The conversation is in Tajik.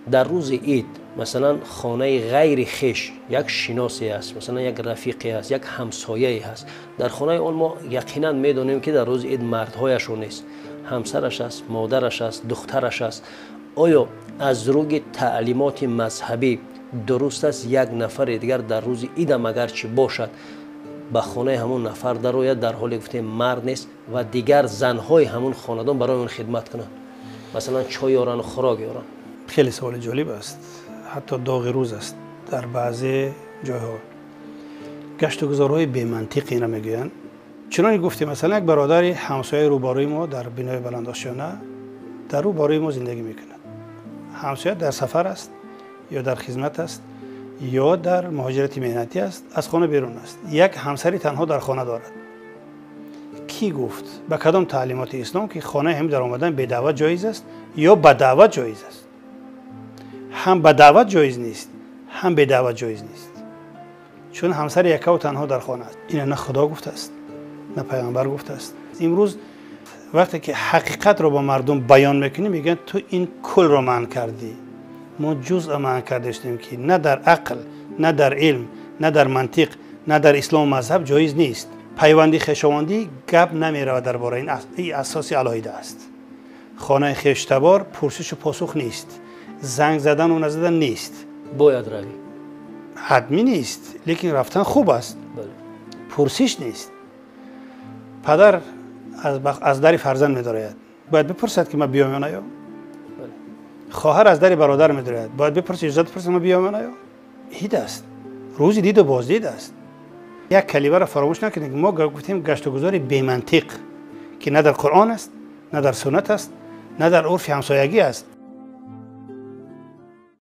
Дар рӯзи ид, масалан, хонаи ғайри хеш як шиносе аст, масалан, як рафиқе аст, як ҳамсояе ҳаст. Дар хонаи он мо яқинан медонем, ки дар рӯзи ид мардҳояшон нест, ҳамсараш аст, модараш аст, духтараш аст. Оё аз рӯи таълимоти мазҳабӣ дуруст аст, як нафари дигар дар рӯзи идам агарчи бошад, ба хонаи ҳамон нафар дарояд, дар ҳоле гуфтем мард нест, ва дигар занҳои ҳамон хонадон барои он хидмат кунанд, масалан, чой ёранд, хӯрок ёранд? Хеле саволи ҷолиб аст, ҳатто доғи рӯз аст. Дар баъзе ҷойҳо гашту гузорҳои бемантиқ ина мегӯянд. Чуноне гуфтем, масалан, як бародари ҳамсояи рӯбарӯи мо дар бинои баландошёна дар рӯбарӯи мо зиндагӣ мекунад. Ҳамсоя дар сафар аст ё дар хизмат аст ё дар муҳоҷирати меҳнатӣ аст, аз хона берун аст, як ҳамсари танҳо дар хона дорад. Кӣ гуфт, ба кадом таълимоти ислом, ки хонаи ҳам даромадан бедаъват ҷоиз аст ё ба даъват ҷоиз аст? Ҳам ба даъват ҷоиз нест, ҳам бедаъват ҷоиз нест, чун ҳамсари якаву танҳо дар хона аст. Ина на Худо гуфтааст, на пайғамбар гуфтааст. Имрӯз вақте ки ҳақиқатро ба мардум баён мекунӣ, мегӯянд, ту ин кулро манъ кардӣ. Мо ҷузъа манъ кардаистем, ки на дар ақл, на дар илм, на дар мантиқ, на дар ислому мазҳаб ҷоиз нест. Пайванди хешовандӣ гап намеравад дар бораи ин, асоси алоҳида аст. Хонаи хештабор пурсишу посух нест, занг задану назадан нест. Бояд равӣ. Ҳатмӣ нест, лекин рафтан хуб аст. Пурсиш нест. Падар аз дари фарзанд медарояд, бояд бипурсад, ки ман биём ё наём? Хоҳар аз дари бародар медарояд, бояд бипурсад, иҷозат бипурсад, ман биём ё наём? Ид аст, рӯзи диду боздид аст. Як калимаро фаромӯш накунед, мо гуфтем гаштугузори бемантиқ, ки на дар Қуръон аст, на дар суннат аст, на дар урфи ҳамсоягӣ аст.